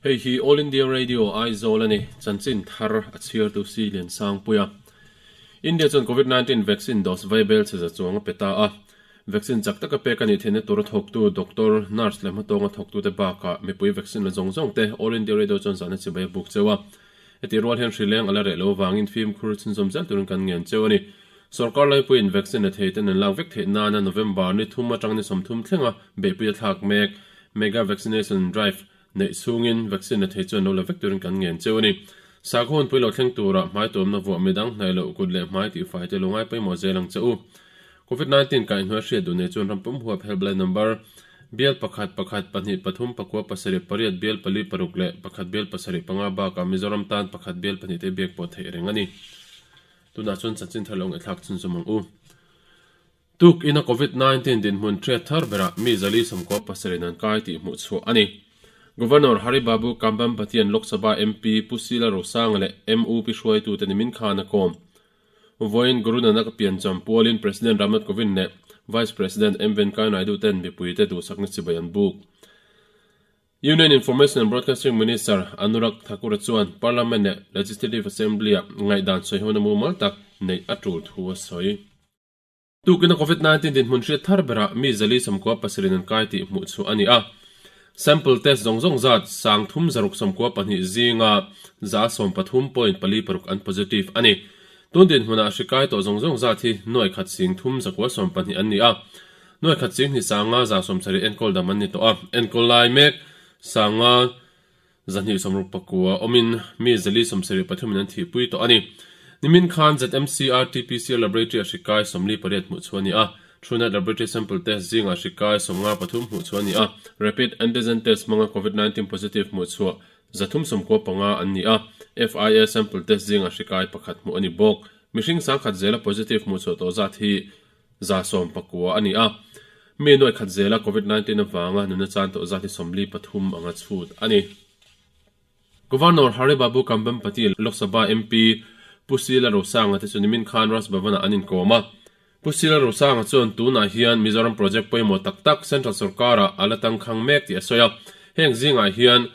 Hei hi All India Radio Aizawl a ni, chanchin thar a chhiartu Si Liansangpuia. India chuan Covid 19 vaccine dose vaibel chhe za chuang a pe ta a. Vaccine chak taka pek a nih theihna tura thawktu doctor, nurse leh hmatawnga thawktute bakah mipui vaccine la zawng zawng te All India Radio chuan zahna chibai a buk cheu a. Heti rual hian hrileng a la reh lo avangin fimkhur chhunzawm zel turin kan ngen cheu a ni. Sorkar laipuiin vaccine la thei ten an lak vek theih nana November ni thum atang ni 30 thlenga beihpui a thlak mek Mega Vaccination Drive neih chhungin vaccine la thei chuan lo la vek turin kan ngen cheu a ni. Sakhaw hunpui lo thleng tura hmai tuamna vuah midang hnaih loh kut leh hmai tihfai te lo ngai pawimawh zel ang che u. Covid 19 kaihhnuai hriat duh nei chuan rampum huap helpline number bial pakhat pakhat pahnih pathum pakua pasarih pariat bial pali paruk leh pakhat bial pasarih panga bakah Mizoram tan pakhat bial pahnih te biak pawh theih reng a ni. Tunah chuan chanchin thar lo ngaihthlak chhunzawm ang u. Tuk ina Covid 19 dinhmun hriat thar berah mi zali sawmkua pasarih an kai tih hmuh chhuah a ni. Governor Hari Babu Kambhampati-a'n Lok Sabha MP Pu Sila Rosanga leh MUP hruaitute nimin khan a kawm. Vawiin Guru Nanak piancham pualin President Ramnath Kovind leh Vice President M Venkaiah Naidu ten mipuite duhsakna chibai an buk. Union Information and Broadcasting Minister Anurag Thakur-a chuan Parliament leh Legislative Assembly-ah ngaihdan sawihona mumal tak neih a tul thu a sawi. Tukina Covid 19 dinhmun hriat thar berah mi zali 97 an kai tih hmuh chhuah a ni a. Sample test zawng zawng zat 3672 zinga 13.46 an positive a ni. Tun dinhmunah hri kai tawh zawng zawng zat hi nuai khat sing thum zakua 12 an ni a. Nuai khat sing hnih sanga 70 enkawl dam an ni tawh a. Enkawl lai mek sanga 269 awmin mi 473 in an thihpui tawh a ni. Nimin khan ZMC RT-PCR Laboratory a hri kai 48 hmuh chhuah a ni a. Truenat Laboratory sample test zingah hri kai 53 hmuh chhuah a ni a. Rapid Antigen test hmanga Covid 19 positive hmuh chhuah 395 an ni a. FIA sample test zingah hri kai pakhat hmuh a ni bawk. Mihring sangkhat zela positive hmuh chhuah tawh zat hi 119 a ni a. Mi nuai khat zela Covid 19 avanga nuna chan tawh zat hi 43 anga chhut a ni. Governor Hari Babu Kambhampati, Lok Sabha MP Pu Sila Rosanga te chu nimin khan Raj Bhavan-ah an inkawm a. Pu Sila Rosanga chuan tunah hian Mizoram project pawimawh tak tak Central sorkarah a la tangkhang mek tih a sawi a. Heng zingah hian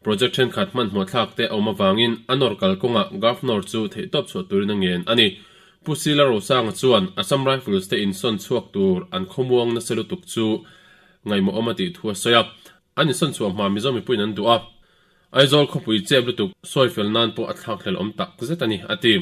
project thenkhat hmanhmawh thlak te a awm avangin a nawr kalkawngah Governor chu theihtawp chhuah turin a ngen a ni. Pu Sila Rosanga chuan Assam Rifles te insawn chhuak tur an khawmuang nasa lutuk chu ngaihmawhawm a tih thu a sawi a. An insawn chhuah hma Mizo mipuiin an duh a, Aizawl khawpui chep lutuk sawi fel nan pawh a thlak hlel awm tak zet a ni, a ti.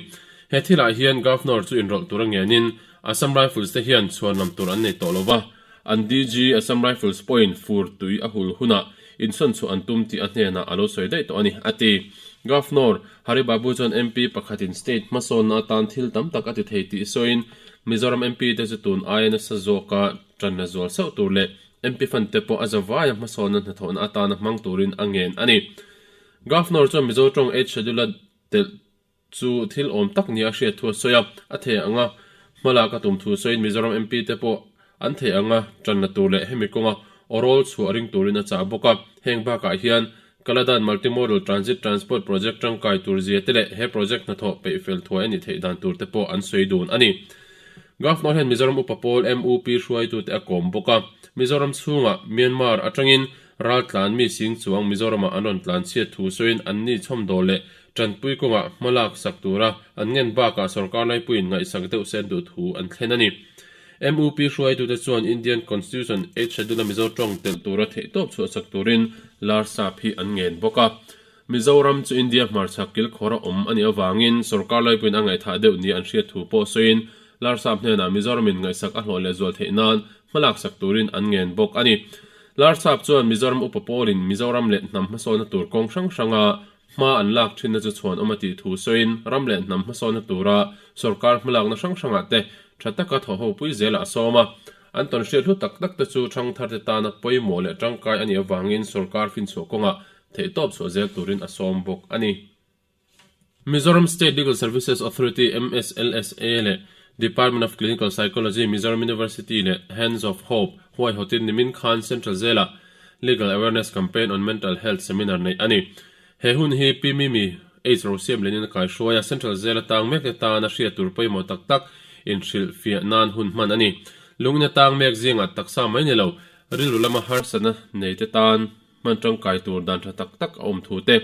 He thilah hian Governor chu inrawlh tur a ngenin Assam Rifles te hian chhuan lam tur an nei tawh lo va, an DG Assam Rifles pawhin fur tui a hul hunah insawn chhuah an tum tih a hnenah a lo sawi daih tawh a ni, a ti. Governor Hari Babu chuan MP pakhatin state hmasawnna atan thil tam tak a ti thei tih sawiin Mizoram MP te chu tun aia nasa zawka tan la zual sauh tur leh MP fund te pawh a zavaia hmasawnna hnathawhna atana hmang turin a ngen a ni. Governor chuan Mizo tawng Eight Schedule-a telh chu thil awm tak nia a hriat thu a sawi a, a thei anga hmalak a tum thu sawiin Mizoram MP te pawh an thei anga tanna tur leh hemi kawnga awrawl chhuah ring turin a chah bawk a. Heng bakah hian Kaladan Multimodal Transit Transport Project tangkai tur zia te leh he project hnathawh peih fel thuai a nih theih dan tur te pawh an sawi dun a ni. Governor hian Mizoram Upa Pawl MUP hruaitute a kawm bawk a. Mizoram chhungah Myanmar atangin raltlan mi sing chuang Mizoramah an rawn tlan chhiat thu sawiin anni chhawmdawl leh tanpui kawngah hmalak sak tura an ngen bakah sorkar laipuiin ngaihsak deuh sen duh thu an thlen a ni. MUP hruaitute chuan Indian Constitution Eighth Schedule-a Mizo tawng telh tura theihtawp chhuahsak turin Larsap hi an ngen bawk a. Mizoram chu India hmarchhak kilkhawr a awm a nih avangin sorkar laipuiin a ngaihthah deuh nia an hriat thu pawh sawiin Larsap hnenah Mizoramin ngaihsak a hlawh lehzual theih nan hmalaksak turin an ngen bawk a ni. Larsap chuan Mizoram upa pawlin Mizoram leh hnam hmasawnna tur kawng hrang hranga hma an lak thinna chu chhuan awm a tih thu sawiin ram leh hnam hmasawnna tura sorkar hmalakna hrang hrangah te tha taka thawhho pui zelah a sawm a. An tawn hriat hlu tak tak te chu thangthar te tana pawimawh leh tangkai a nih avangin sorkar finchhuah kawngah theihtawp chhuah zel turin a sawm bawk a ni. Mizoram State Legal Services Authority, MSLSA, leh Department of Clinical Psychology, Mizoram University leh Hands of Hope huaihawtin nimin khan Central Jail-ah Legal Awareness Campaign on Mental Health Seminar neih a ni. He hun hi Pi Mimi H Rosiam lenin a kaihruai a, Central Jail atang mek te tan a hriat tur pawimawh tak tak inhrilhfiah nan hun hman a ni. Lungin atang mek zingah taksa mai ni lo, rilru lama harsatna nei te tan. hman tangkai tur dan tha tak tak a awm thu te,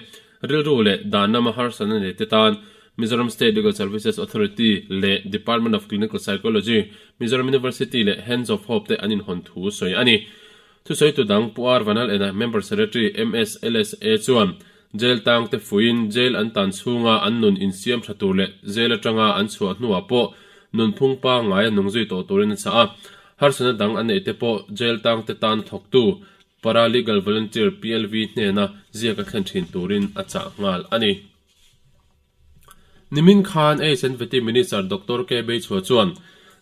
rilru leh dan lama harsatna nei te tan Mizoram State Legal Services Authority leh Department of Clinical Psychology, Mizoram University leh Hands of Hope te an inhawn thu sawi a ni. Thusawitu dang Pu R Vanal ena Member Secretary MSLSA chuan Jail tang te fuiin jail an tan chhunga an nun insiam tha tur leh jail atanga an chhuah hnuah pawh nunphung pangngai a nung zui tawh turin a chah a. Harsatna dang an neih te pawh jail tang te tan thawktu Paralegal Volunteer, PLV, hnena ziak a thlen thin turin a chah nghal a ni. Nimin khan HNVT Minister Doctor K Beichhua chuan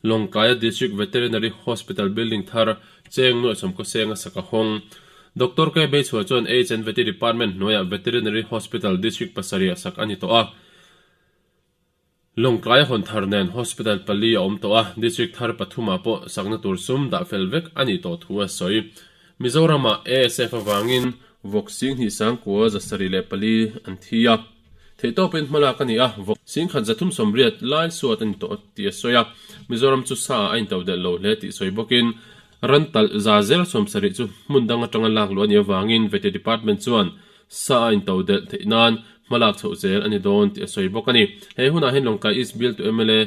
Lawngtlaia District Veterinary Hospital building thar cheng nuaihsawmkaw senga sak a hawng. Doctor K Beichhua chuan HNVT Department hnuaiah Veterinary Hospital District pasarih sak a ni tawh a. Lawngtlaia hawn thar nen Hospital pali a awm tawh a, District thar pathumah pawh sakna tur sum dah fel vek a nih tawh thu a sawi. Mizoramah ASF avangin vawk sing hnih sangkua 704 an thi a, theihtawpin hmalak a ni a, vawk sing khat 380 lai suat a ni tawh tih a sawi a, Mizoram chu sa a intodelh lo hle tih sawi bawkin ran talh za zel 70 chu hmun dang atanga lak luh a nih avangin Vety Department chuan Sa a intodelh theih nan hmalak chhoh zel a ni dawn tih a sawi bawk a ni. He hunah hian Lawngtlai East Bill to mla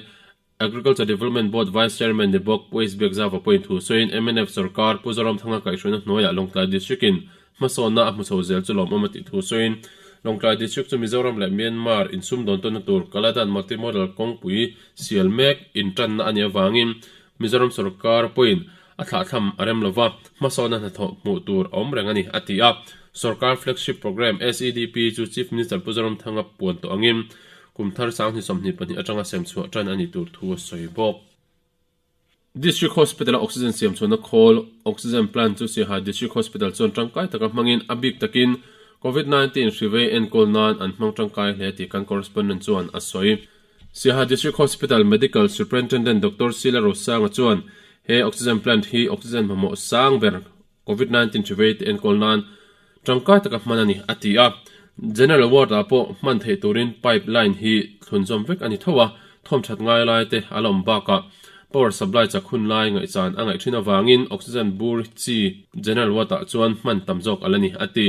Agriculture Development Board Vice Chairman ni bawk Pu Hbiak Zava pawhin thu sawiin mnf sorkar Pu Zoramthanga kaihhruaina hnuaiah Lawngtlai District in hmasawnna a hmu chho zel chu lawmawm a tih thu sawiin Lawngtlai District chu Mizoram leh Myanmar insumdawn tawnna tur Kaladan Multimodal kawngpui sial mek intanna a nih avangin Mizoram sorkar pawhin a thlahthlam a rem lova, hmasawnna hnathawh hmuh tur a awm reng a ni, a ti a. Sorkar flagship programme SEDP chu Chief Minister Pu Zoramthanga puan tawh angin kum thar sanghnih 22 atanga sem chhuah tan a nih tur thu a sawi bawk. District Hospital-a oxygen siam chhuahna khawl, oxygen plant, chu Siaha District Hospital chuan tangkai taka hmangin a bik takin Covid 19 hri vei enkawl nan an hmang tangkai hle tih kan correspondent chuan a sawi. Siaha District Hospital Medical Superintendent Doctor Sila Rosanga chuan he oxygen plant hi oxygen mamawh sang ber Covid 19 hri vei te enkawl nan tangkai taka hman a ni, a ti a. General ward ah pawh hman theih turin pipe line hi thlunzawm vek a ni tho a, thawmthat ngai lai te a la awm bakah power supply chak hun lai ngaihchan a ngaih thin avangin oxygen bur chi general ward ah chuan hman tam zawk a la ni, a ti.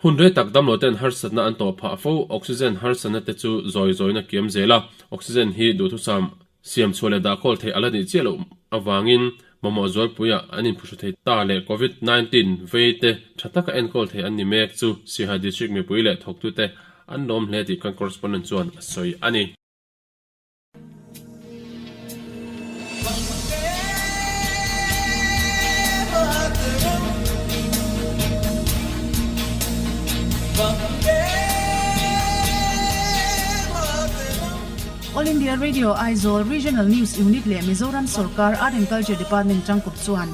Hun rei tak damlo ten harsatna an tawh phah fo, oxygen harsatna te chu zawi zawina kiam zel a, oxygen hi duhthusam siam chhuah leh dahkawl theih a la nih chiah loh avangin mamawh zualpuiah an inphuhru thei ta leh Covid 19 vei te tha taka enkawl thei an ni mek chu Siaha District mipui leh thawktute an lawm hle tih kan correspondent chuan a sawi a ni. All India Radio Aizawl Regional News Unit leh Mizoram Sorkar Art and Culture Department tangkawp chuan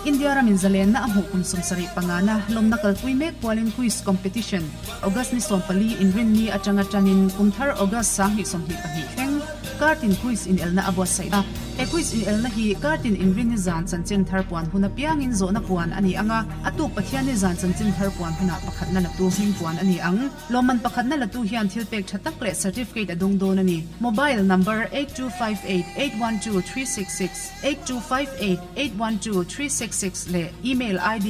India ram in zalenna a hmuh kum 75 na lawmna kalpui mek pualin Quiz Competition August ni 14 inrinni atanga tanin kum thar August 2022 thleng Kartin Quiz inelna a buatsaih a. He quiz inelna hi Kartin inrinni zan chanchin thar puan hun apiangin zawhna puan a ni ang a, a tuk Pathianni zan chanchin thar puan hunah pakhatna latu hming puan a ni ang. Lawmman pakhatna latu hian thil pek tha tak leh certificate a dawng dawn a ni. Mobile number 8258812366, 8258812366 leh email ID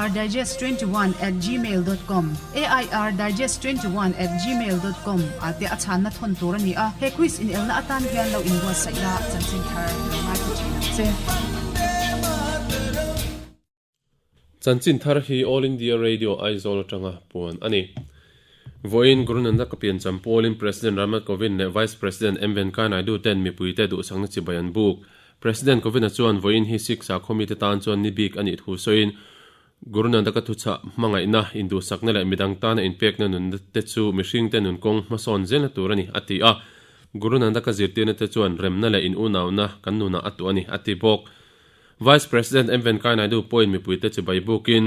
airdigest21@gmail dot com, airdigest21@gmail dot com, ah te a chhanna thawn tur a ni a. He quiz inelna atan hian lo inbuatsaih la chanchin thar lo ngaithla thin ang che. Chanchin thar hi All India Radio Aizawl atanga puan a ni. Vawiin Guru Nanak piancham pawlin President Ramnath Kovind leh Vice President M Venkaiah Naidu ten mipuite duhsakna chibai an buk. President Kovind-a chuan vawiin hi Sikh sakhaw mite tan chuan ni bik a nih thu sawiin Guru Nanak-a thuchah hmangaihna, induhsakna leh midang tana inpekna nunna te chu mihringte nun kawng hmasawn zelna tur a ni, a ti a. Guru Nanak-a zirtirna te chuan remna leh in-unauna kan nunah a tuah a ni, a ti bawk. Vice President M Venkaiah Naidu pawhin mipuite chibai bukin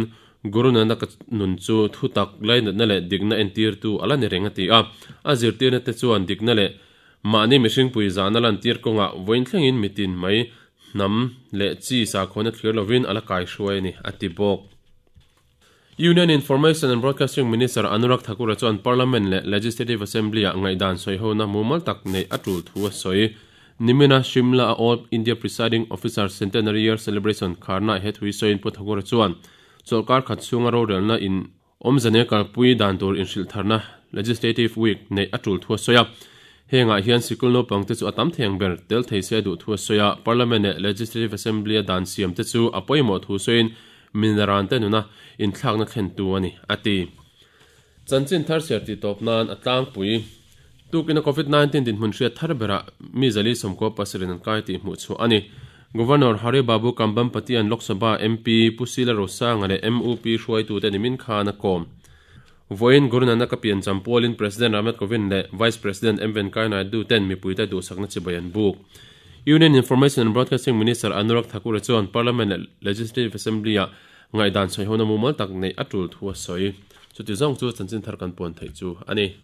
Guru Nanak nun chu thutak lainatna leh dikna entirtu a la ni reng a ti a. A zirtirna te chuan dikna leh mahni mihringpui zahna lantir kawngah vawiin thlengin mitin mai hnam leh chi sakhawn a thlir lovin a la kaihruai a ni, a ti bawk. Union Information and Broadcasting Minister Anurag Thakur-a chuan Parliament leh Legislative Assembly-ah ngaihdan sawihona mumal tak neih a tul thu a sawi. Nimina Shimla-a All India Presiding Officer Centenary Year Celebration kharnaah he thu hi sawiin Pu Thakur-a chuan Chawlhkar khat chhunga rorelna in awmze nia kalpui dan tur inhrilh tharna Legislative Week neih a tul thu a sawi a. Hengah hian sikul naupang te chu a tam thei ang ber tel thei se a duh thu a sawi a. Parliament leh Legislative Assembly a dan siam te chu a pawimawh thu sawiin minaran te nuna inthlakna thlentu a ni, a ti. Chanchin thar chhiar tih tawp nan a tlangpui. Tukin a Covid 19 dinhmun hriat thar berah mi zali sawmkua pasarih an kai tih hmuh chhuah a ni. Governor Hari Babu Kambhampatian Lok Sabha MP Pu Sila Rosanga leh MUP hruaitute nimin khan a kawm. Vawiin Guru Nanak a piancham pualin President Ramnath Kovind leh Vice President M Venkaiah Naidu ten mipuite duhsakna chibai an buk. Union Information and Broadcasting Minister Anurag Thakur-a chuan Parliament leh Legislative Assembly-ah ngaihdan sawihona mumal tak neih a tul thu a sawi. Chuti zawng chu chanchin thar kan puan theih chu a ni.